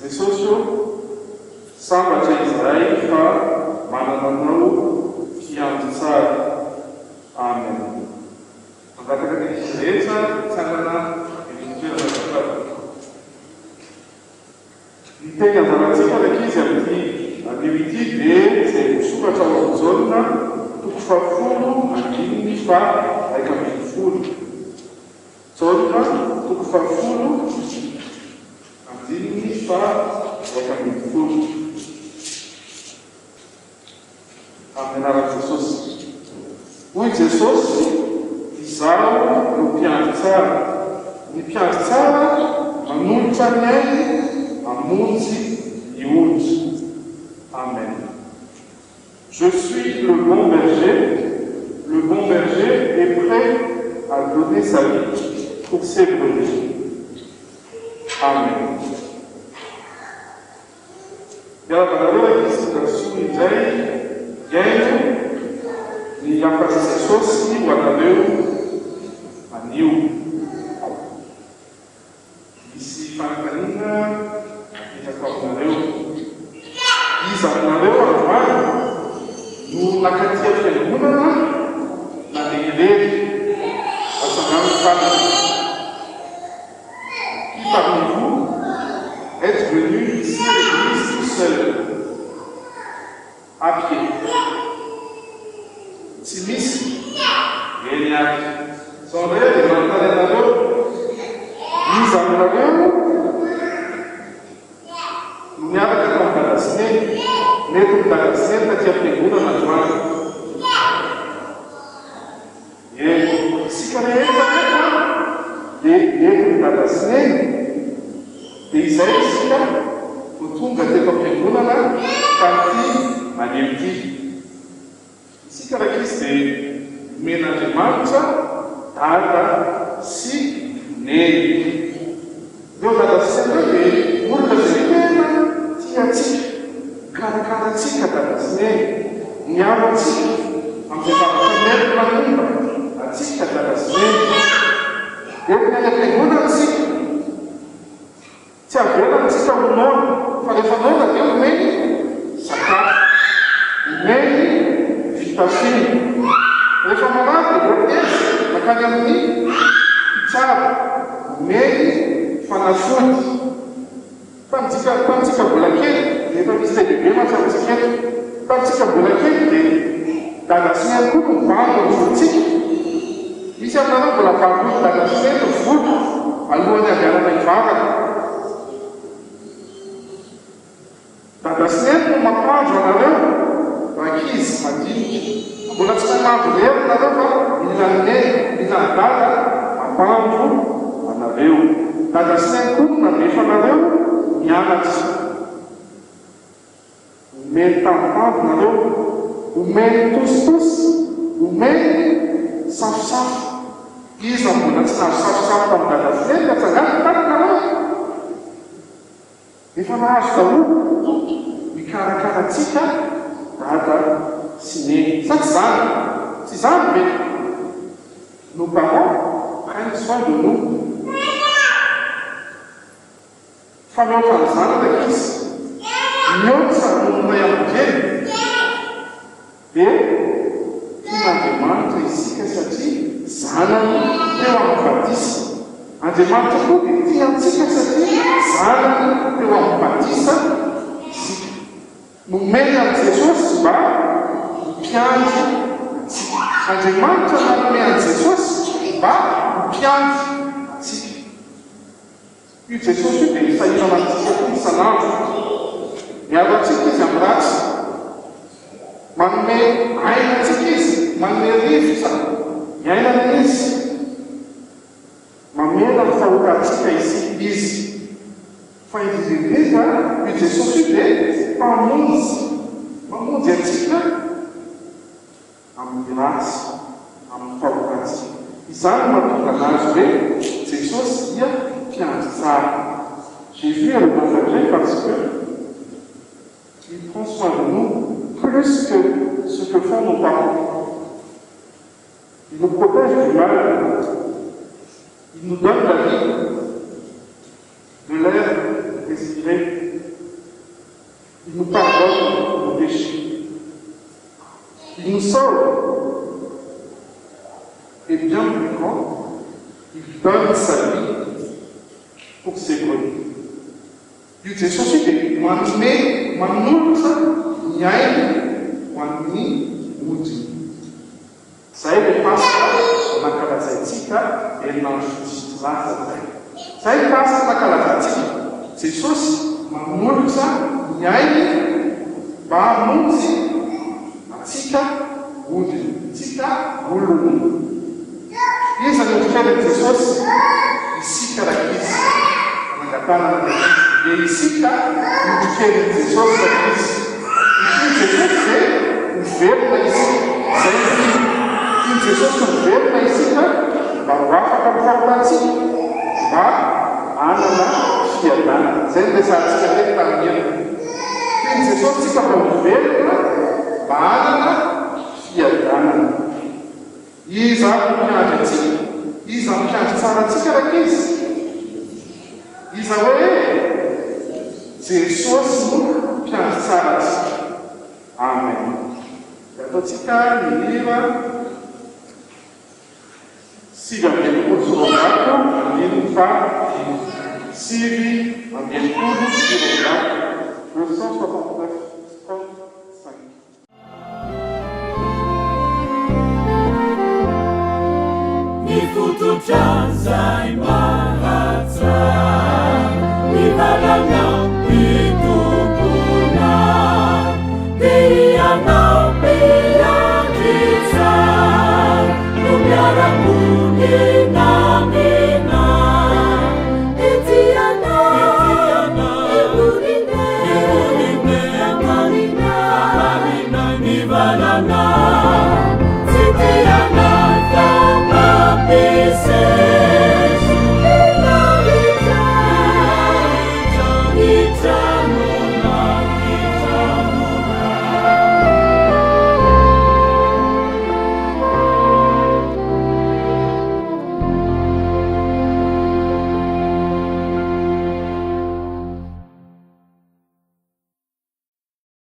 Jesosy ô, sambatra izahay fa manana Anao mpiandry tsara. Amen. Mangataka ny ankizy rehetra hitsangana eny amin'ny toerana azafady. Ny teny anjarantsika ry ankizy amin'ity anio ity dia izay voasoratra ao amin'ny Jaona toko fahafolo andininy faha-11. Jaona toko fahafolo andininy faha-11. Amin'ny anaran'i Jesosy. Hoy Jesosy, Izaho no mpiandry tsara. Ny mpiandry tsara manolotra ny ainy hamonjy ny ondry. Amen. Je suis le bon berger, le bon berger est prêt à donner sa vie pour ses brebis. Amen. Miarahaba anareo ankizy tonga soa indray hihaino ny hafatr'i Jesosy ho anareo anio. Misy fanontaniana apetrako aminareo. Iza aminareo androany no nakaty am-piangonana nandeha irery? Atsangano ny tanana. Qui parmi vous êtes venu ici à l'église tout seul, à pied? Tsy misy? Eny ary. Izao indray aho dia manontany anareo, iza aminareo no niaraka tamin'i Dada sy Neny, nentin'i Dada sy Neny taty am-piangonana androany? Eny, isika rehetra anefa dia nentin'i Dada sy Neny, dia izay isika vao tonga teto am-piangonana tamin'ity anio ity. Isika rankizy dia nomen'Andriamanitra Dada sy Neny. Ireo Dada sy Neny ireo dia olona izay tena tia antsika, mikarakara antsika Dada sy Neny, miaro antsika amin'izay zavatra mety manimba antsika Dada sy Neny. Entiny any am-piangonana isika. Tsy avelany tsika ho noana, fa rehefa noana dia omeny sakafo, omeny fitafiana. Rehefa marary dia hoentiny mankany amin'ny mpitsabo, omeny fanafody. Tamintsika tamintsika mbola kely, dia efa misy lehibehibe mantsy amintsika eto, tamintsika mbola kely dia Dada sy Neny koa no mibango ny volontsika. Misy aminareo mbola bangoin'i Dada sy Neny ny volo alohan'ny handehanana hivavaka. Dada sy Neny no mampandro anareo rankizy madinika. Mbola tsy mahay mandro irery nareo fa mila an'i Neny, mila an'i Dada mampandro anareo. Dada sy Neny koa no nandefa anareo mianatra. Omeny tambitamby nareo, omeny tositosy, omeny safosafo. Iza mbola tsy nahazo safosafo tamin'i Dada sy Neny ka tsangano ny tananareo e! Efa nahazo daholo. Mikarakara antsika Dada sy Neny. Sa tsy izany? Tsy izany ve? Nos parents prennent soin de nous. Fa mihoatra an'izany ny ankizy, mihoatra noho ny ray aman-dreny, dia tian'Andriamanitra isika satria zanany teo amin'ny batisa. Andriamanitra koa dia tia antsika satria zanany teo amin'ny batisa isika. Nomeny an'i Jesosy mba ho mpiandry antsika. Andriamanitra nanome an'i Jesosy mba ho mpiandry antsika. Io Jesosy io dia misahirana amintsika koa isan'andro. Miaro antsika Izy amin'ny ratsy. Manome aina antsika Izy, manome rivotra iainana Izy. Mamela ny fahotantsika isika Izy. Fa indrindra indrindra, io Jesosy io dia Mpamonjy. Mamonjy antsika. Amin'ny ratsy, amin'ny fahotantsika. Izany no mahatonga anazy hoe Jesosy dia mpiandry tsara. Jésus est le bon berger parce que il prend soin de nous plus que ce que font nos parents. Il nous protège du mal. Il nous donne la vie, de l'air respirer. Il nous pardonne nos péchés. Il nous sauve. Et bien plus grand, il donne sa vie pour ses brebis. Io Jesosy io dia manome, manolotra ny ainy ho an'ny ondriny. Izay ilay Paska nankalazaintsika herinandro vitsivitsy lasa izay. Izay ny Paska nankalazaintsika. Jesosy manolotra ny ainy mba hamonjy antsika ondriny, antsika olony. Iza no ondrikelin'i Jesosy? Isika rankizy. Manangan-tanana ny ankizy. Dia isika ondrikelin'i Jesosy rankizy. Ny tian'i Jesosy dia ho velona isika. Izay no tiany. Tian'i Jesosy ho velona isika mba ho afaka amin'ny fahotantsika, mba hanana fiadanana. Izay no resahantsika teto tamin'ny heriny. Tian'i Jesosy tsika mba ho velona mba hanana fiadanana. Iza ary no mpiandry antsika? Iza no mpiandry tsara antsika rankizy? Iza hoe? Jesosy no mpiandry tsara antsika. Amen. Dia ataontsika ny hira 269 andininy fahadimy. 269, 269, strophe 5. Ny fototra izay mba.